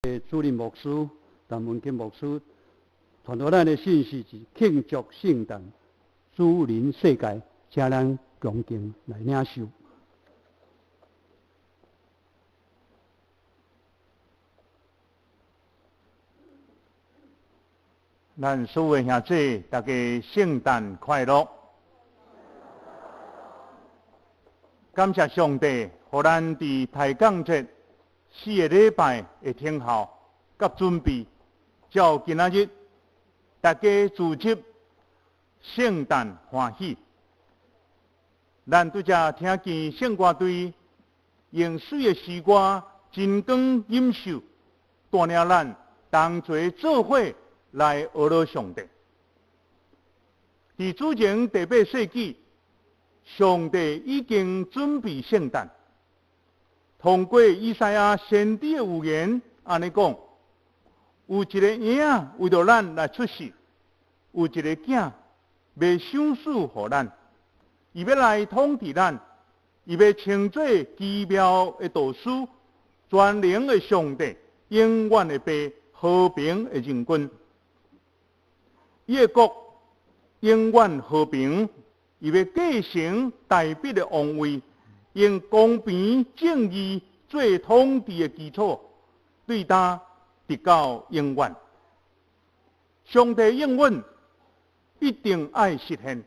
主任牧師陳文金牧師傳予咱的信息是慶祝聖誕，主臨世界，請咱恭敬來領受。咱所有兄弟，大家聖誕快樂！感謝上帝，予咱佇抬槓節4個禮拜的等候佮準備，才有今仔日大家聚集聖誕歡喜。咱拄才聽見聖歌隊用媠的詩歌，真光錦繡，帶領咱同齊做伙來學樂上帝。佇主前第八世紀，上帝已經準備聖誕。通過以賽亞先知的預言，按呢講：有一個嬰仔為著咱來出世，有一個囝欲賞賜予咱，伊欲來統治咱，伊欲稱做奇妙的導師、全能的上帝、永遠的父、和平的仁君。伊的國永遠和平，伊欲繼承大衛的王位，用公平正義做統治的基礎，對今直到永遠。上帝應允一定愛實現，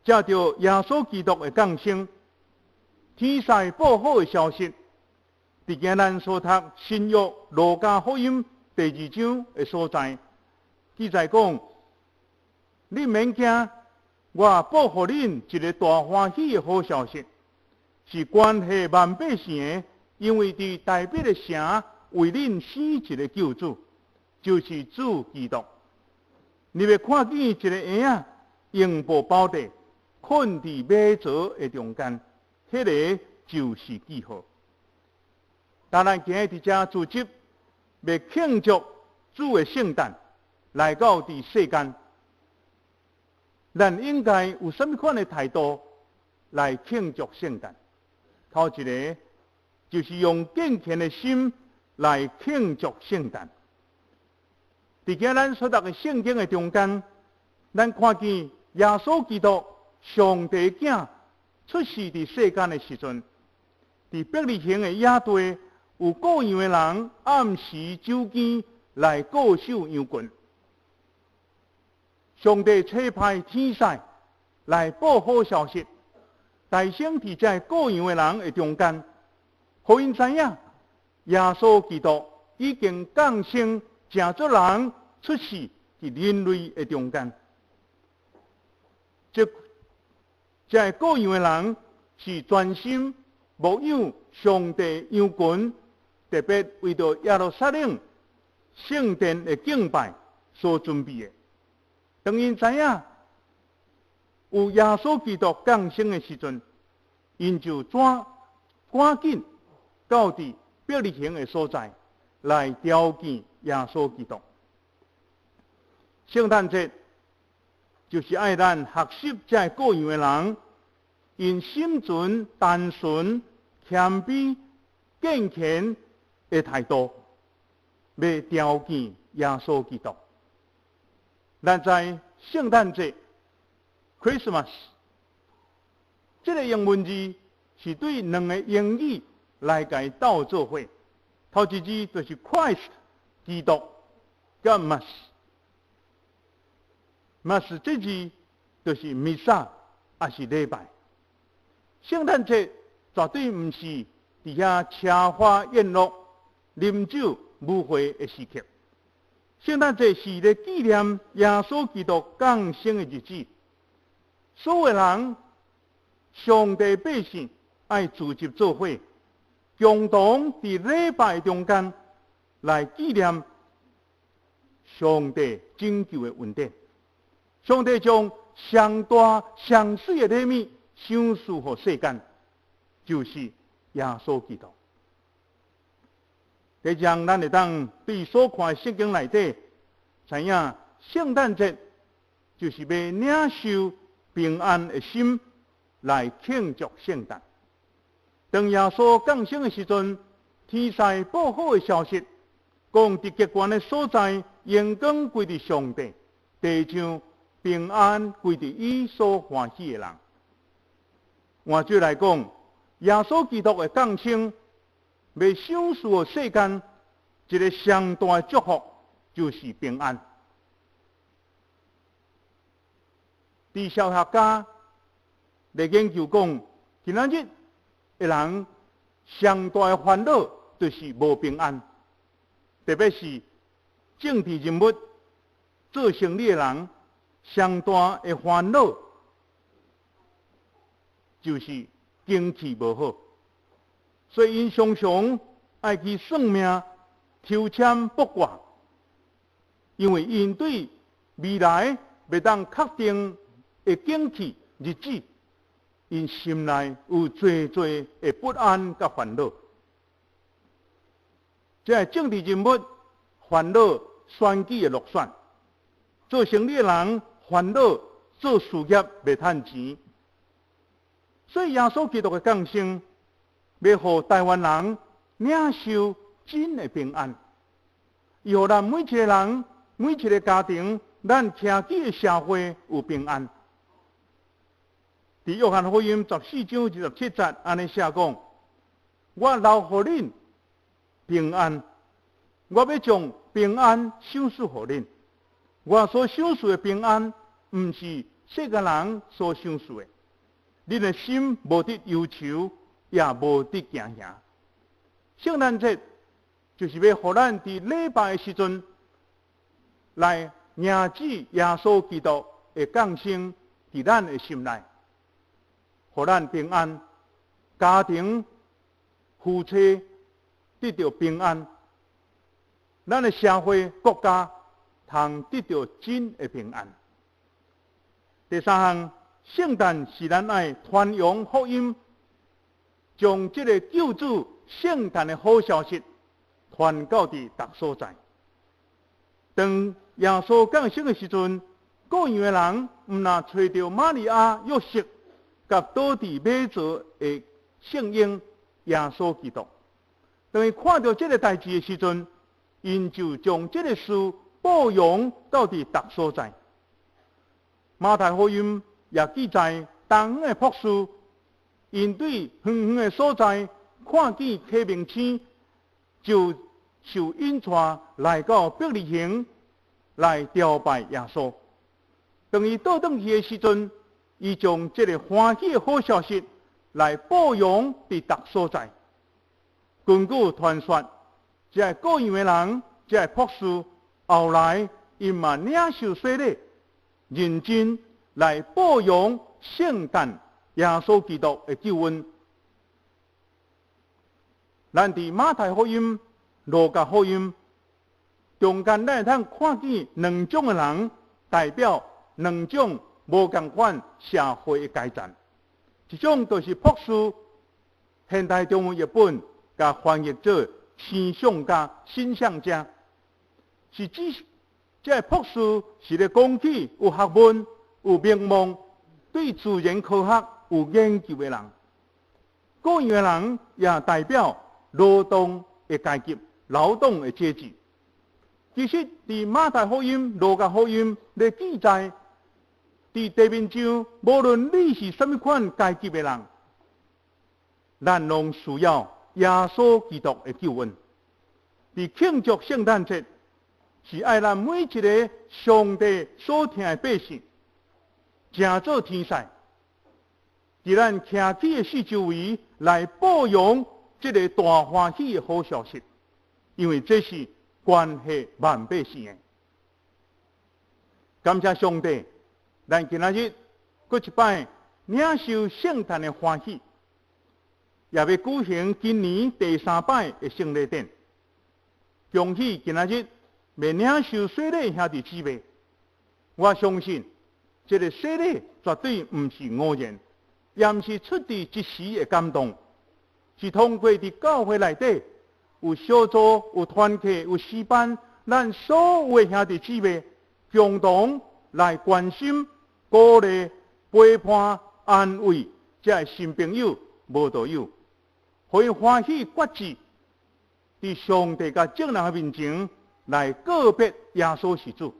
藉著耶穌基督的降生，天使報好的消息，佇今咱所讀新約路加福音第二章的所在，記載講：恁免驚，我報予恁一个大歡喜的好消息，是關係萬百姓的，因為佇大衛的城為恁生一个救主，就是主基督。你欲看見一个嬰仔用布包著，睏佇馬槽的中間，彼个就是記號。當咱今日佇遮聚集，欲慶祝主的聖誕來到佇世間，咱應該有啥物款的態度來慶祝聖誕？頭一个就是用敬虔的心來慶祝聖誕。佇今咱所讀的聖經的中間，咱看見耶穌基督上帝囝出世佇世間的時陣，佇伯利恆的野地有顧羊的人暗時走更來顧守羊群。上帝差派天使來報好消息，誕生佇這顧羊的人的中間，予𪜶知影耶穌基督已經降生，成做人出世佇人類的中間。這這顧羊的人是專心牧養上帝羊群，特別為著耶路撒冷聖殿的敬拜所準備的。當𪜶知影有耶穌基督降生的時陣，𪜶就趕趕緊到佇伯利恆的所在來朝見耶穌基督。聖誕節就是愛咱學習這顧羊的人，𪜶心存單純、謙卑、敬虔的態度，欲朝見耶穌基督。咱知聖誕節（Christmas）這個英文字是對兩个英語來共鬥做伙。頭一字就是 Christ 基督，佮 Mass，Mass 這字就是彌撒，抑是禮拜。聖誕節絕對毋是佇遐奢華宴樂、啉酒舞會的時刻。聖誕節是咧紀念耶穌基督降生的日子。所有人，上帝百姓愛聚集做伙，共同佇禮拜中間來紀念上帝拯救的恩典。上帝將上大上媠的禮物賞賜予世間，就是耶穌基督。第二項，咱會當對所看的聖經內底，知影聖誕節就是欲領受平安的心來慶祝聖誕。當耶穌降生的時陣，天使報好的消息，講佇極懸的所在，榮光歸佇上帝，地上平安歸佇伊所歡喜的人。換句來講，耶穌基督的降生，欲賞賜予世間一个上大的祝福，就是平安。佇社會學家來研究講，今仔日的人上大的煩惱就是無平安，特別是政治人物、做生意的人，上大的煩惱就是經濟無好，所以𪜶常常愛去算命、抽籤卜卦，因為𪜶對未來袂當確定的景氣日子，𪜶心內有濟濟的不安佮煩惱。這个政治人物煩惱選舉的落選，做生意的人煩惱做事業袂趁錢。所以耶穌基督的降生，欲予台灣人領受真的平安。伊予咱每一个人、每一个家庭，咱徛起的社會有平安。佇約翰福音14章27節按呢寫講：我留予恁平安，我欲將平安賞賜予恁。我所賞賜的平安，毋是世間人所賞賜的。恁的心無得憂愁，也無得驚嚇。聖誕節就是欲予咱佇禮拜的時陣來迎接耶穌基督的降生佇咱的心內，予咱平安，家庭、夫妻得著平安，咱的社會、國家通得著真的平安。第三項，聖誕是咱愛傳揚福音，將這个救主聖誕的好消息傳到佇逐所在。當耶穌降生的時陣，羔羊的人毋若揣著瑪利亞、約瑟，佮倒佇馬槽的聖嬰耶穌基督。當伊看著這个代誌的時陣，𪜶就將這个事報揚到佇逐所在。馬太福音也記載，東方的博士，𪜶對遠遠的所在看見啟明星，就受引帶來到伯利恆來朝拜耶穌。當伊倒轉去的時陣，伊將這个歡喜的好消息來報揚佇逐所在。根據傳說，這个羔羊的人，這个博士，後來𪜶嘛領受洗禮，認真來報揚聖誕耶穌基督的救恩。咱佇馬太福音、路加福音中間，咱會通看見兩種的人，代表兩種無仝款社會的階層。一種就是博士，現代中文譯本共翻譯做星象家、星象家，是指這个博士是咧講起有學問、有名望、對自然科學有研究的人。羔羊的人也代表勞動的階級、勞動的階級。其實，佇馬太福音、路加福音咧記載，佇地面上，無論你是啥物款階級的人，咱攏需要耶穌基督的救恩。佇慶祝聖誕節，是愛咱每一个上帝所疼的百姓，成做天使，佇咱徛起的四周圍來報揚這个大歡喜的好消息，因為這是關係萬百姓的。感謝上帝，咱今仔日閣一擺領受聖誕的歡喜，也欲舉行今年第三擺的聖禮典。恭喜今仔日欲領受洗禮兄弟姊妹，我相信這个洗禮絕對毋是偶然，也毋是出自一時的感動，是通過佇教會內底有小組、有團契、有詩班，咱所有的兄弟姊妹共同來關心、鼓勵、陪伴、安慰這个新朋友、慕道友，予𪜶歡喜決志，佇上帝佮眾人的面前來告別耶穌是主，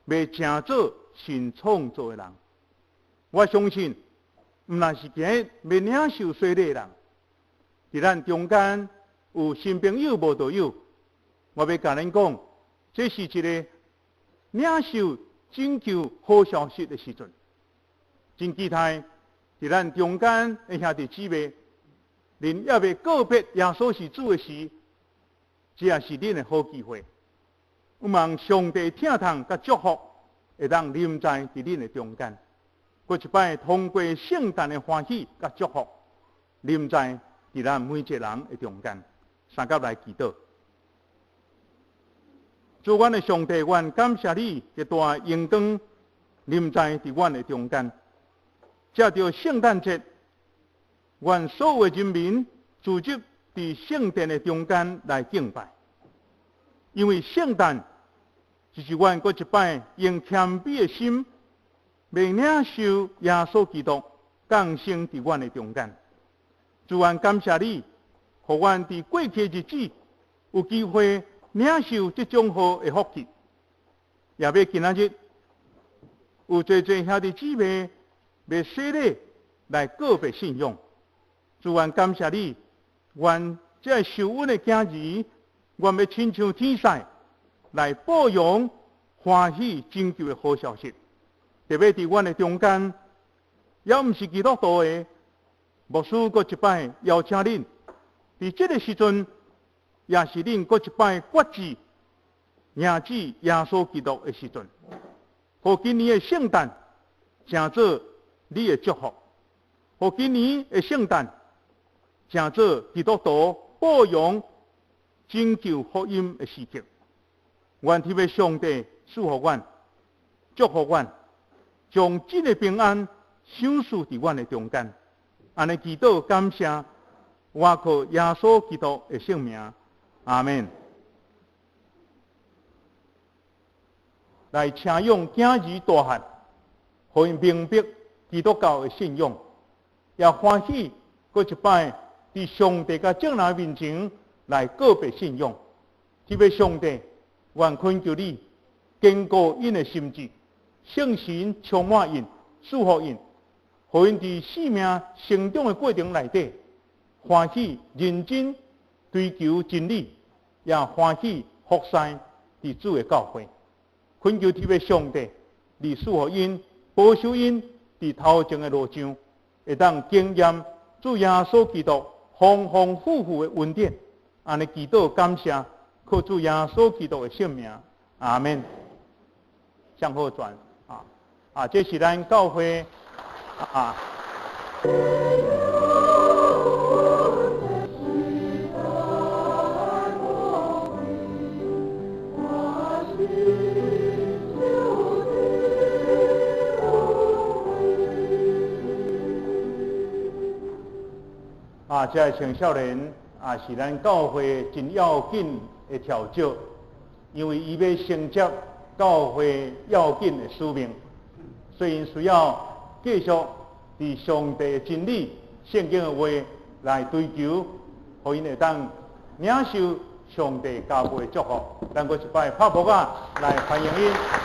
欲成做新創造的人。我相信，毋但是今日欲領受洗禮的人，佇咱中間有新朋友無道友，我欲共恁講，這是一个領受拯救好消息的時陣。真期待佇咱中間的兄弟姊妹，恁猶未告別耶穌是主的時，這也是恁的好機會。有望上帝疼痛佮祝福，會當臨在佇恁的中間。閣一擺通過聖誕的歡喜佮祝福，臨在佇咱每一個人的中間。三甲來祈禱。主阮的上帝，阮感謝你極大榮光臨在佇阮的中間。藉著聖誕節，願所有的人民聚集佇聖殿的中間來敬拜，因為聖誕就是阮閣一擺用謙卑的心，欲領受耶穌基督降生佇阮的中間。主，阮感謝你，予阮佇過去的日子有機會領受這種好的福氣，也欲今仔日有濟濟兄弟姊妹欲洗禮來告別信仰。主，阮感謝你，願這个受恩的囝兒，願欲親像天使來報揚歡喜拯救的好消息。特別佇阮的中間，猶毋是基督徒的，牧師閣一擺邀請恁，佇這个時陣，也是恁閣一擺決志迎接耶穌基督的時陣。予今年的聖誕成做你的祝福，予今年的聖誕成做基督徒報揚拯救福音的時刻。願天父上帝賜福阮，祝福阮，將真的平安賞賜佇阮的中間。按呢祈禱感謝，我靠耶穌基督的聖名，阿們。來請養囝兒大漢，予𪜶明白基督教的信仰，也歡喜閣一擺佇上帝佮眾人面前來告別信仰。天父上帝，願懇求你堅固𪜶的心志，聖神充滿𪜶，賜福𪜶，予𪜶佇生命成長的過程內底，歡喜認真追求真理，也歡喜服侍佇主的教會。懇求天父上帝，你賜予𪜶，保守𪜶佇頭前的路上，會當經驗主耶穌基督豐豐富富的恩典。按呢祈禱感謝，靠主耶穌基督的聖名，阿們。向後轉啊啊！這是咱教會啊。啊，這个青少年也是咱教會真要緊的調整，因為伊欲承接教會要緊的使命，所以需要繼續佇上帝的真理、聖經的話來追求，予𪜶會當領受上帝加倍的祝福。咱閣一擺拍噗仔來歡迎𪜶。